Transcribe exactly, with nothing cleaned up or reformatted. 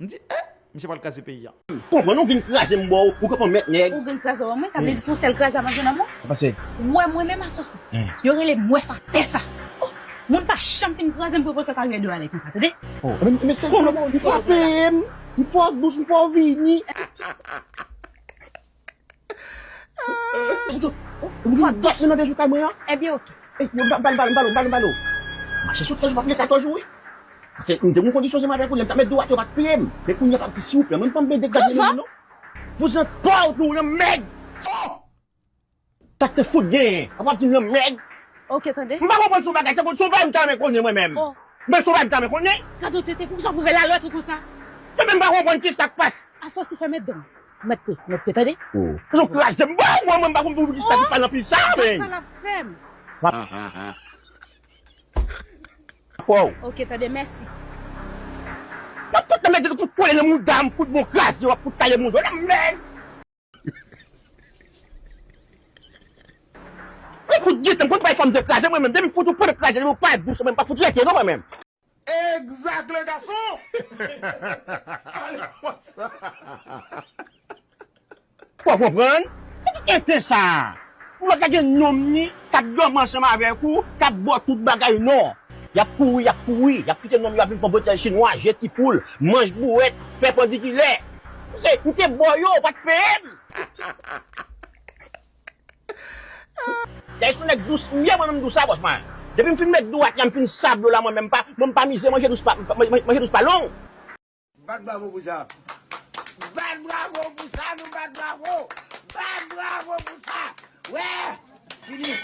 M di, eh, misye pral kraze peyi a. Konprann, ou vin kraze m bò, ou konprann mèt nèg. Ou vin kraze bò mwen, sa vle di se yon sèl kraze a manje nan mwen. Sa pase. Wè mwen menm Asosi. Yo rele m wè sa, pè sa. Oh, moun pa janm fin kraze m pou yo panse karyè de ale konsa, tande? Oh, men, men se konnen m pa peye m. M fò dous, m fò vini. Ou vin dòt nan de jou kay mwen an? Ebyen, oke. Ey, yo, ba, ba, ba, ba, ba, ba, ba. Mache sou trèz jou, pa pile katòz jou, wi. Paske m te gen yon kondisyon, se m avèk ou, lè m t ap met dwat yo, pa t peye m. Men kounye a, pa, silvouplè, mwen pa m bende gade nan non. Vouzan pa ou tou, nan mèg. Sa k te fout genyen? Apa w ap di nan mèg? Oke, tande. M pa konprann son bagay, tankou son bagay m ta renmen konnen mwen menm. Oh. Men son bagay m ta renmen konnen. Gade w tete, poukisa w pran lalwèt ou konsa? Mwen menm m pa konprann kisa k pase. Asosi fèmen dan. Mèt pye, mèt pye, tande? Oh. Yo kraze m, bon, mwen, mwen, m pa konn pou ki sa ki pale anpil sa, men. Sa l ap fè m. Fò. Oke, tande, mèsi. W ap fout nan mèt, fout kole nan mouda m, fout bon kraze, w ap fout taye mouda w, nan mèt. Mwen fout gite m, konn bay fanm de kraze, mwen menm, depi m fout ou pran kraze, depi w pa dous, mwen m pa fout rete, non, mwen menm. Exact, le garçon! Ale konsa. Fò konprann, se tout enten sa. Ou pa ka gen nonm ni k ap dòmi ansanm avèk ou, k ap ba w tout bagay, non. Y ap kouri, y ap kouri, y ap kite nonm yo ap vin pran bòtèy chinwa, je ti poul, manch bouwèt, pèpandikilè. Se, m te ba w yo, ou pa t peye m. Dayè se nèg dous m ye, mwen menm dous a bòs mwen. Depi m fin met dwat la, m fin sab yo la, mwen menm pa, mwen m pa mize manje dous pa, manje dous pa long. Bat bravo pou sa. Bat bravo pou sa, nou bat bravo. Bat bravo pou sa. Wè, fini.